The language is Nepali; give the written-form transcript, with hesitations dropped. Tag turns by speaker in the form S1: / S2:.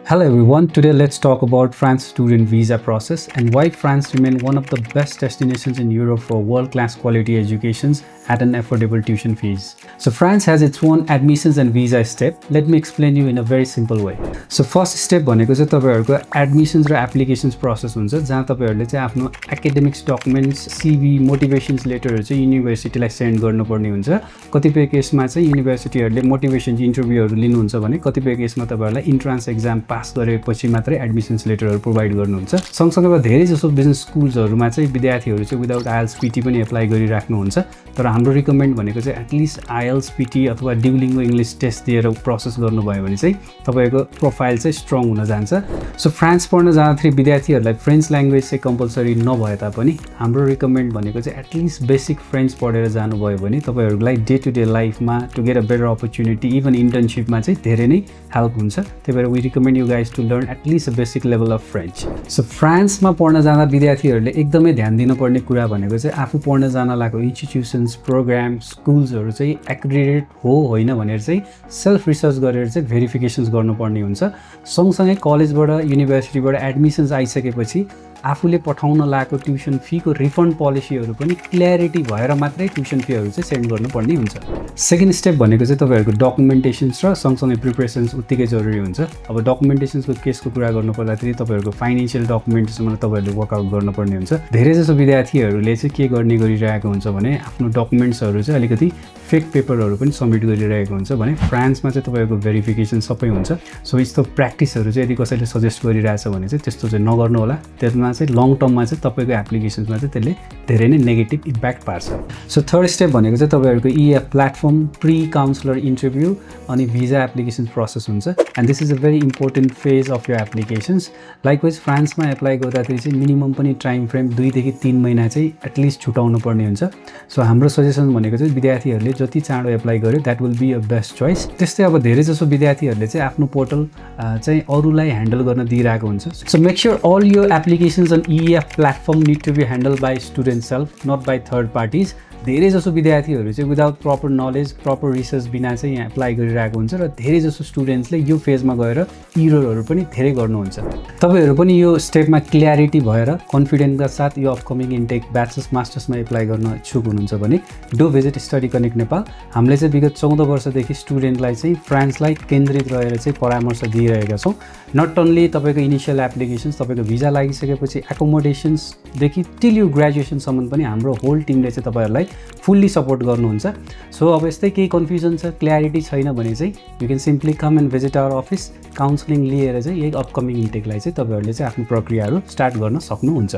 S1: Hello everyone, today let's talk about France student visa process and why France remains one of the best destinations in Europe for world-class quality educations at an affordable tuition fees. So France has its own admissions and visa step. Let me explain you in a very simple way. So first step भनेको चाहिँ तपाईहरुको admissions र applications process हुन्छ जहाँ तपाईहरुले चाहिँ आफ्नो academics documents, CV, motivations letterहरु चाहिँ युनिभर्सिटीलाई सेन्ड गर्नुपर्ने हुन्छ। कतिपय केसमा चाहिँ युनिभर्सिटीहरुले मोटिभेसन इन्टरभ्यूहरु लिनुहुन्छ भने कतिपय केसमा तपाईहरुलाई इन्ट्रान्स एक्जाम पास गरेपछि मात्रै एडमिशन्स लेटरहरु प्रोवाइड गर्नुहुन्छ। सँगसँगै धेरै जसो बिजनेस स्कुल्सहरुमा चाहिँ विद्यार्थीहरु चाहिँ विदाउट आईएलटीएस पीटी पनि एप्लाई गरिराख्नुहुन्छ। तर हाम्रो रिकमेन्ड भनेको चाहिँ एटलिस्ट आईएलटीएस पीटी अथवा ड्युलिङ्गो इंग्लिश टेस्ट दिएर प्रोसेस गर्नुभयो भने चाहिँ तपाईको प्रोफाइल चाहिँ स्ट्रङ हुन जान्छ। सो फ्रान्स पढ्न जाँदाखेरि विद्यार्थीहरुलाई फ्रेन्च ल्याङ्ग्वेज चाहिँ कम्पलसरी नभए तापनि हाम्रो रिकमेन्ड भनेको चाहिँ एटलिस्ट बेसिक फ्रेन्च पढेर जानुभयो भने तपाईहरुलाई डे टु डे लाइफमा to get a better opportunity even इन्टर्नशिपमा चाहिँ धेरै नै हेल्प हुन्छ। त्यही भएर we recommend you guys to learn at least a basic level of French. So फ्रान्समा पढ्न जाँदा विद्यार्थीहरुले एकदमै ध्यान दिनुपर्ने कुरा भनेको चाहिँ आफू पढ्न जान लागेको इन्स्टिट्युसन्स, प्रोग्राम, स्कुल्सहरु चाहिँ एक्रेडिटेड हो होइन भनेर चाहिँ सेल्फ रिसर्च गरेर चाहिँ भेरिफिकेसन्स गर्नुपर्ने हुन्छ। सँगसँगै कलेजबाट युनिभर्सिटीबाट एडमिसन्स आइसकेपछि आफूले पठाउन लागेको ट्युसन फीको रिफन्ड पोलिसीहरु पनि क्ल्यारिटी भएर मात्रै ट्युसन फीहरु चाहिँ सेन्ड गर्नुपर्ने हुन्छ। सेकेन्ड स्टेप भनेको चाहिँ तपाईहरुको डकुमेन्टेसन्स र सँगसँगै प्रिपरेसन्स उत्तिकै जरुरी हुन्छ। अब डकुमेन्टेसन्सको केसको कुरा गर्नु पर्दाखेरि तपाईहरुको फाइनान्शियल डकुमेन्ट्समा तपाईहरुले वर्कआउट गर्नुपर्ने हुन्छ। धेरै जसो विद्यार्थीहरुले चाहिँ के गर्ने गरिरहेको हुन्छ भने आफ्नो डकुमेन्ट्सहरु चाहिँ अलिकति फेक पेपरहरु पनि सबमिट गरिरहेको हुन्छ भने फ्रान्समा चाहिँ तपाईहरुको भेरिफिकेसन सबै हुन्छ। सो यस्तो प्र्याक्टिसहरु चाहिँ यदि कसैले सजेस्ट गरिरहेछ भने चाहिँ त्यस्तो चाहिँ नगर्नु होला। त्यसमा चाहिँ लङ टर्ममा चाहिँ तपाईको एप्लिकेसन्समा चाहिँ त्यसले धेरै नै नेगेटिभ इम्प्याक्ट पार्छ। सो थर्ड स्टेप भनेको चाहिँ तपाईहरुको EF platform, pre counsellor interview अनि भिजा एप्लिकेसन प्रोसेस हुन्छ। And this is a very important phase of your applications. Likewise फ्रान्समा एप्लाई गर्दाखेरि चाहिँ मिनिमम पनि टाइम फ्रेम 2 देखि 3 महिना चाहिँ एटलिस्ट छुटाउनु पर्ने हुन्छ। सो हाम्रो सजेसन भनेको चाहिँ विद्यार्थीहरुले जति चाँडो एप्लाई गर्यो that will be a best choice. त्यस्तै अब धेरै जसो विद्यार्थीहरुले चाहिँ आफ्नो पोर्टल चाहिँ अरूलाई ह्यान्डल गर्न दिइरहेको हुन्छ। So make sure all your applications on EF platform need to be handled by student self, not by third parties. धेरै जसो विद्यार्थीहरु चाहिँ without proper knowledge, proper research बिना चाहिँ यहाँ एप्लाई गरिरहेको हुन्छ र धेरै जसो स्टुडेन्ट्सले यो फेजमा गएर इररहरु पनि धेरै गर्नुहुन्छ। तपाईहरु पनि यो स्टेपमा क्ल्यारिटी भएर कन्फिडेन्सका साथ यो अपकमिङ इन्टेक ब्याचलर्स मास्टर्समा एप्लाई गर्न इच्छुक हुनुहुन्छ भने do visit study connect Nepal. हामीले चाहिँ विगत 14 वर्षदेखि स्टुडेन्टलाई चाहिँ फ्रान्सलाई केन्द्रित रहेर चाहिँ परामर्श दिइरहेका छौं। नट ओन्ली तपाईको इनिशियल एप्लिकेसन्स, तपाईको भिजा लागिसकेपछि एकोमोडेसन्स देखि टिल यु ग्रेजुएसन सम्म पनि हाम्रो होल टिमले चाहिँ तपाईहरुलाई फुल्ली सपोर्ट गर्नुहुन्छ। सो अब यस्तै केही कन्फ्युजन छ, क्ल्यारिटी छैन भने चाहिँ you can simply come and visit our office. Counselling लिएर चाहिँ यही अपकमिङ इन्टेकलाई चाहिँ तपाईहरुले चाहिँ आफ्नो प्रक्रियाहरु स्टार्ट गर्न सक्नुहुन्छ।